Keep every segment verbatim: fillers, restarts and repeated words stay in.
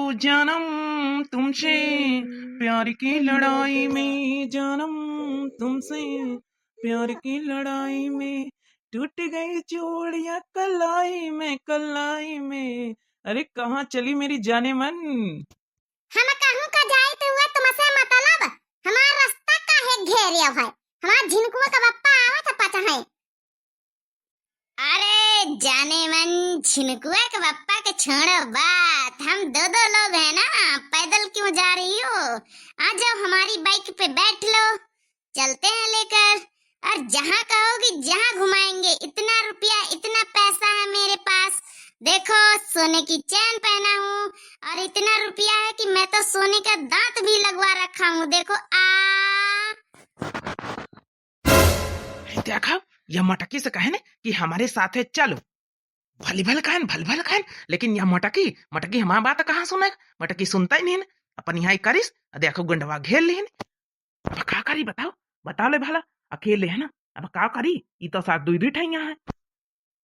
ओ जानम तुमसे प्यार की लड़ाई में, जानम तुमसे प्यार की लड़ाई में, टूट गई चूड़ियां कलाई में, कलाई में। अरे कहाँ चली मेरी जानेमन? हम कहूँ का जाइत हुआ तुमसे मतलब, हमार रास्ता काहे घेरे है? हमार झिनकुआ का बप्पा आवत है पचा है। अरे जानेमन, झिनकुआ के बप्पा के छोड़ो बात, हम दो दो लोग हैं ना, पैदल क्यों जा रही हो? आ जाओ हमारी बाइक पे बैठ लो, चलते हैं लेकर, और जहाँ कहोगी जहाँ घुमाएंगे। इतना रुपया, इतना पैसा है मेरे पास, देखो सोने की चैन पहना हूँ और इतना रुपया है कि मैं तो सोने का दांत भी लगवा रखा हूँ। देखो आ अरे देखा, यह मटकी से कहे न कि हमारे साथे चलो। भली भल कहन, भल भल कहन, लेकिन यह मटकी, मटकी हमार बात कहाँ सुने? मटकी सुनता ही नहीं न। अपन यहाँ ही करिस, अ देखो गुंडवा घेर लिहिन। अब का करी बताओ, बताओ ले भला, अकेले है ना, अब का करी? ई तो साथ दुई दुई ठैया है।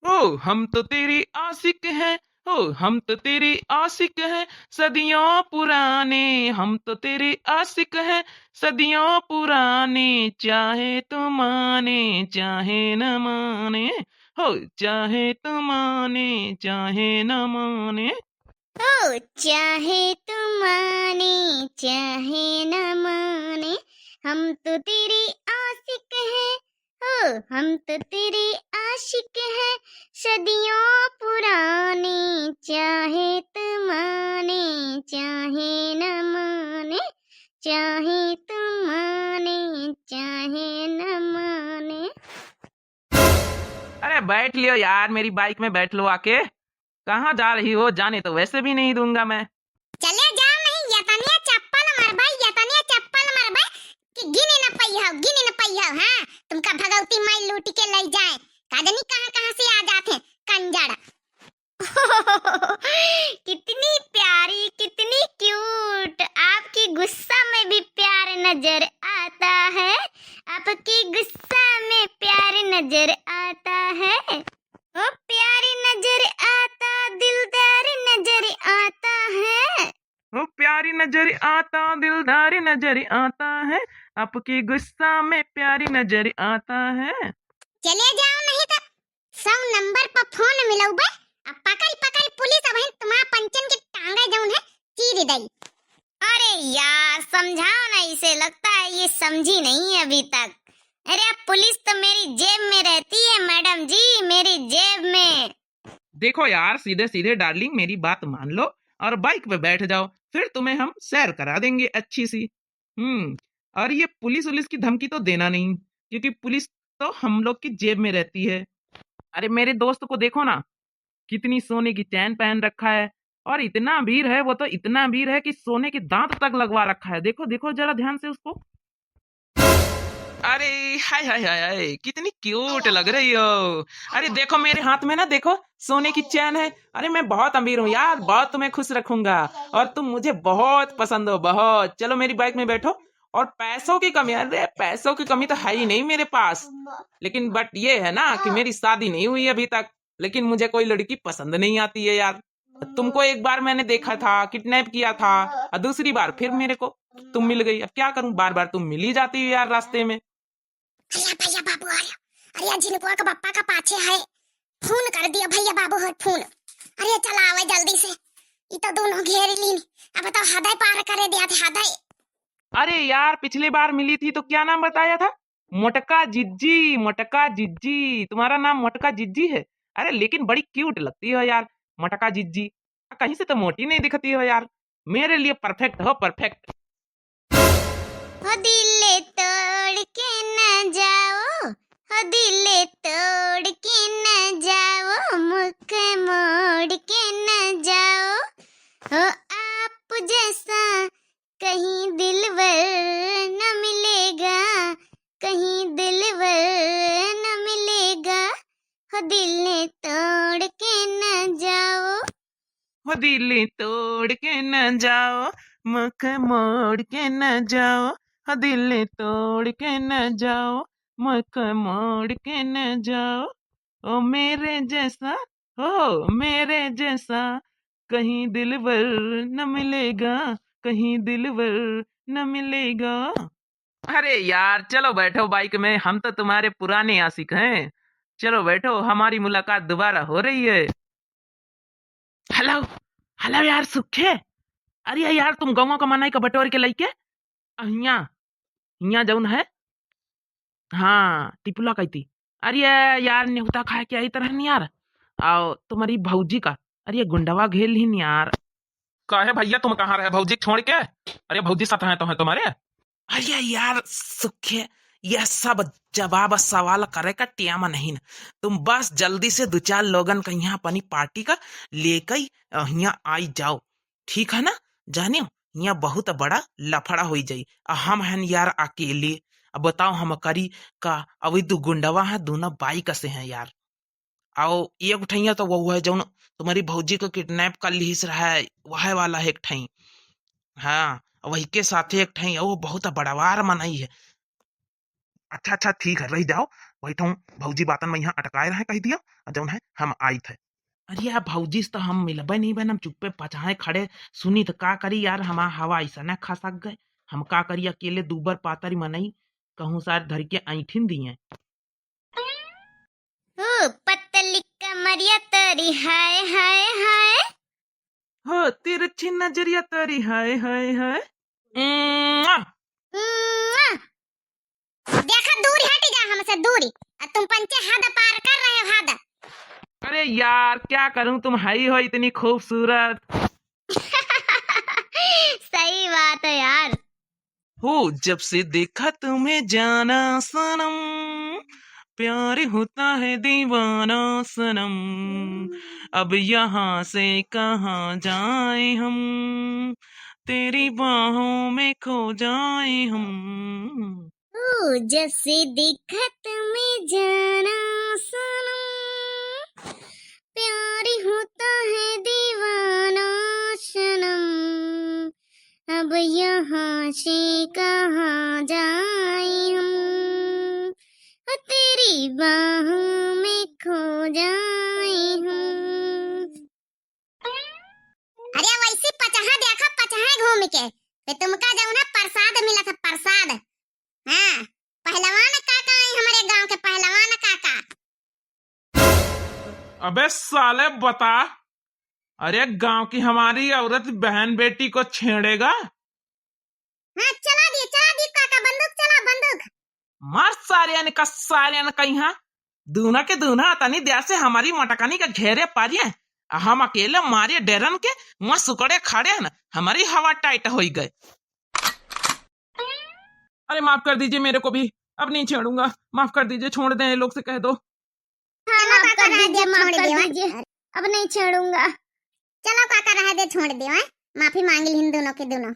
ओ हम तो तेरे आशिक हैं, ओ हम तो तेरे आशिक हैं, सदियों पुराने, हम तो तेरे आशिक हैं, सदियों पुराने, चाहे तू माने चाहे न माने, हो चाहे तू माने चाहे न माने। ओ चाहे तू माने चाहे न माने, हम तो तेरे आशिक हैं, हो हम तो तेरे आशिक हैं, सदियों पुराने, चाहे तू माने चाहे न माने, चाहे तू माने चाहे न माने। अरे बैठ लियो यार, मेरी बाइक में बैठ लो आके। कहाँ जा रही हो? जाने तो वैसे भी नहीं दूंगा मैं। चले जाओ नहीं, यतनिया चप्पल मरबा, यतनिया चप्पल मरबा कि गिने न पइहो, गिने न पइहो। हाँ, तुमका भगवती माई लूट के ले जाए, का जानी कहाँ कहाँ से आ जाते हैं कंजड़। कितनी प्यारी, कितनी क्यूट, आपकी गुस्सा में भी प्यार नजर आता है, आपकी गुस्सा में प्यार नजर आता है। ओ प्यार नजर आता, दिलदार नजर आता है। ओ प्यार नजर आता, दिलदार नजर आता है, आपके गुस्सा में प्यार नजर आता है। चले जाओ नहीं तो सौ नंबर पर फोन मिलौबे, अब पकड़ पकड़ पुलिस अब तुम्हारा पंचन के टांगे जौन है चीर दई। अरे यार, समझाओ ना इसे, लगता है ये समझी नहीं है अभी तक। अरे, अब पुलिस तो मेरी जेब में रहती है मैडम जी, मेरी जेब में। देखो यार, सीधे सीधे डार्लिंग, मेरी बात मान लो और बाइक पे बैठ जाओ, फिर तुम्हें हम सैर करा देंगे अच्छी सी। हम्म। और ये पुलिस उलिस की धमकी तो देना नहीं, क्योंकि पुलिस तो हम लोग की जेब में रहती है। अरे, मेरे दोस्त को देखो ना, कितनी सोने की चैन पहन रखा है, और इतना अमीर है वो तो, इतना अमीर है कि सोने के दांत तक लगवा रखा है। देखो, देखो जरा ध्यान से उसको। अरे हाय हाय हाय हाय, कितनी क्यूट लग रही हो। अरे देखो मेरे हाथ में ना, देखो सोने की चैन है। अरे मैं बहुत अमीर हूँ यार, बहुत तुम्हें खुश रखूंगा, और तुम मुझे बहुत पसंद हो, बहुत। चलो मेरी बाइक में बैठो। और पैसों की कमी, अरे पैसों की कमी तो है ही नहीं मेरे पास, लेकिन बट ये है ना कि मेरी शादी नहीं हुई अभी तक, लेकिन मुझे कोई लड़की पसंद नहीं आती है यार। तुमको एक बार मैंने देखा था, किडनैप किया था, और दूसरी बार फिर मेरे को तुम मिल गई। अब क्या करूं, बार बार तुम मिल ही जाती हो यार रास्ते में। अरे भैया बाबू आ रहा, अरे झिनकुआ का पप्पा का पाछे है, फोन कर दिया भैया बाबू हर फोन। अरे चला आवे जल्दी से, ई तो दोनों घेर लीन, अब तो हदय पार करे दिया थे, हदय। अरे यार, पिछले बार मिली थी तो क्या नाम बताया था? मोटका जिज्जी, मोटका जिज्जी, तुम्हारा नाम मोटका जिज्जी है। अरे लेकिन बड़ी क्यूट लगती हो यार, मोटका जिज्जी। कहीं से तो मोटी नहीं दिखती हो यार, मेरे लिए परफेक्ट हो, परफेक्ट। हो दिल तोड़ के न जाओ, हो दिल तोड़ के न जाओ, मुख मोड़ के न जाओ। हो आप जैसा कहीं दिलवर न मिलेगा, कहीं दिलवर न मिलेगा। हो दिल तोड़ के न जाओ। हो दिल तोड़ के न जाओ, मुख मोड़ के न जाओ। हो दिल तोड़ के न जाओ, मुख मोड़ के न जाओ। ओ मेरे जैसा, ओ मेरे जैसा कहीं दिलबर न मिलेगा, कहीं दिलबर न मिलेगा। अरे यार, चलो बैठो बाइक में, हम तो तुम्हारे पुराने आशिक हैं। चलो बैठो, हमारी मुलाकात दोबारा हो रही है। हेलो, हेलो यार सुखे, अरे यार, तुम गौवा का मनई का बटोर के लइके अ हियाँ, हियाँ जौन है, हाँ, टिपुला कहती। अरे यार, नेहुता खाए के आई तरहन यार, आओ तुम्हारी भौजी का, अरे गुंडवा घेर लिहिन यार। काहे भैया, तुम कहाँ रहे भौजी छोड़ के? अरे भौजी साथ हैं तो है तुम्हारे। अरे यार सुखे, यह सब जवाब सवाल करे का टेम नहीं न। तुम बस जल्दी से दो चार लोगन का यहाँ अपनी पार्टी का लेके हियाँ आई जाओ, ठीक है ना? जानियो, हियाँ बहुत बड़ा लफड़ा होई जाई। आ हम हन यार अकेले, अब बताओ हम करी का? अभी दो गुंडवा है, दोनों बाइक से हैं यार। आओ, एक ठैया तो वो है जौन तुम्हारी भौजी को किडनैप कर लिहिस रहा है, वह वाला है एक ठई। हाँ, वही के साथे एक ठई, वो बहुत बड़वार मनई है। अच्छा, अच्छा, ठीक है, रह जाओ, वही ठऊँ भौजी बातन में यहाँ अटकाए रहे, कह दिया, और जौन है हम आइत है। अरे यार, भौजी से तो हम मिलबे नहीं बन, हम चुप्पे पचाए खड़े, सुनी तो का करी यार, हमार हवा ऐसा न खसक गए, हम का करी, अकेले दूबर पातर मनई, कहूँ सार धर के ऐंठिन दिए। ओ पतली कमरिया तोरी हाय हाय हाय। हो तिरछी नजरिया तोरी हाय हाय हाय। उम्मा। उम्मा। देखा दूरी हटी जा हमसे दूरी। आ तुम पंचे हद पार कर रहे हो हद। अरे यार क्या करूं तुम हई हो इतनी खूबसूरत। सही बात है यार। हो जब से देखा तुम्हें जाना सनम, प्यार होता है दीवाना सनम, अब यहाँ से कहाँ जाए हम, तेरी बाहों में खो जाए हम। ओ जब से देखा तुम्हें जाना सनम, प्यार होता है दीवाना सनम, अब यहाँ से कहाँ जाए हम, तेरी बाहों में खो जाए हम। अरे वैसे पचहा देखा, पचहा घूम के, तो तुमका जौन है प्रसाद मिला था, प्रसाद। हाँ, पहलवान काका है हमारे गांव के, पहलवान काका। अबे साले बता, अरे गांव की हमारी औरत बहन बेटी को छेड़ेगा? हाँ, चला दिए, चला दिए काका, बंदूक चला, बंदूक। मार सारे अन का, सारे अन कहीं हाँ। दूना के दूना तनी देर से हमारी मटकानी का घेरे पारिए, आ हम अकेले मारे डेरन के वहाँ सुकड़े खड़े हैं ना, हमारी हवा टाइट होई गए। अरे माफ कर दीजिए मेरे को भी, अब नहीं छेड़ूंगा, माफ कर दीजिए, छोड़ दें, ये लोग से कह दो। हाँ, चलो माफ काका, कर रह दीजिए, दे, माफ छोड़ कर दे, दीजिए, अब नहीं छेड़ूंगा। चलो काका, रह दे, छोड़ दे, हैं? माफी मांग ली इन दोनों के दोनों।